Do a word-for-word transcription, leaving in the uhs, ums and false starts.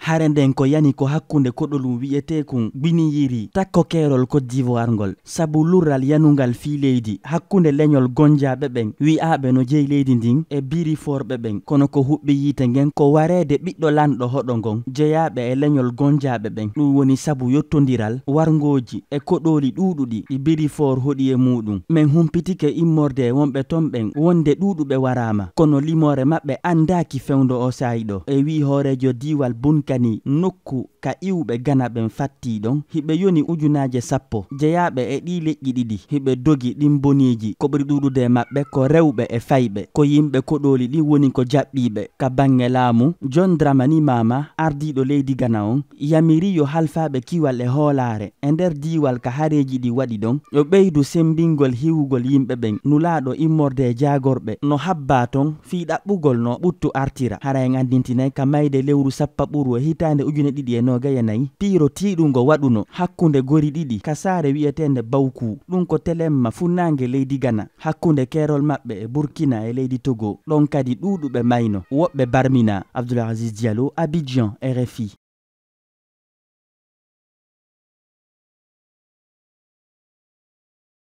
Hare nden ko yani ko hakkunde koɗolum wi'eteekun Gbiniyiri, takko keerol Côte d'Ivoire ngol, sabu lurral yanungal fii leydi hakkunde leñol gonjaaɓe ɓen, wi'aaɓe no jeyi leydi ndin, e birifoorɓe ɓen. Kono ko huɓɓi yiite ngen ko wareede ɓiɗɗo lanɗo hoɗo ngon, jeyaaɓe e leñol gonjaaɓe ɓen. Ɗum woni sabu yottondiral warngooji e koɗooli ɗuuɗuɗi ɗi birifoor hoɗi e muuɗum. Men humpitike immorde e wonɓe ton ɓen wonde ɗuuɗuɓe waraama, kono limoore maɓɓe anndaaki fewndo oo saa'i ɗoo. E wi'i hooreejo diiwal Bunkani, nokku ka iwɓe Gana ɓen fattii ɗon, hiɓe yoni ujunaaje sappo jeyaaɓe e ɗii leƴƴi ɗiɗi. Hiɓe dogi ɗin boniiji, ko ɓuri ɗuuɗude e maɓɓe ko rewɓe e fayɓe, ko yimɓe koɗooli ɗin woni ko jaɓɓiiɓe. Ka baŋŋe laamu, John Dramani Mahama, ardiiɗo leydi Gana on, yamiri yo halfaaɓe kiwal e hoolaare e nder diiwal ka hareeji ɗi waɗi ɗon, yo ɓeydu semmbingol hiwugol yimɓe ɓen. Nulaaɗo immorde e jaagorɓe no habbaa ton fii ɗaɓɓugol no ɓuttu artira. Hara en anndintinay ka mayde lewru sappaɓuru e hitaande ujune ɗiɗi e noogay e nayi, piiro tiiɗungo waɗuno hakkunde gori ɗiɗi ka saare wi'eteende Bawku, ɗum ko telemma funnaange leydi Gana, hakkunde keerol maɓɓe e Burkina e leydi Togo. Ɗon kadi ɗuuɗuɓe mayno, woɓɓe barminaa. Abdoul Aziz Diallo, Abidjan, R F I.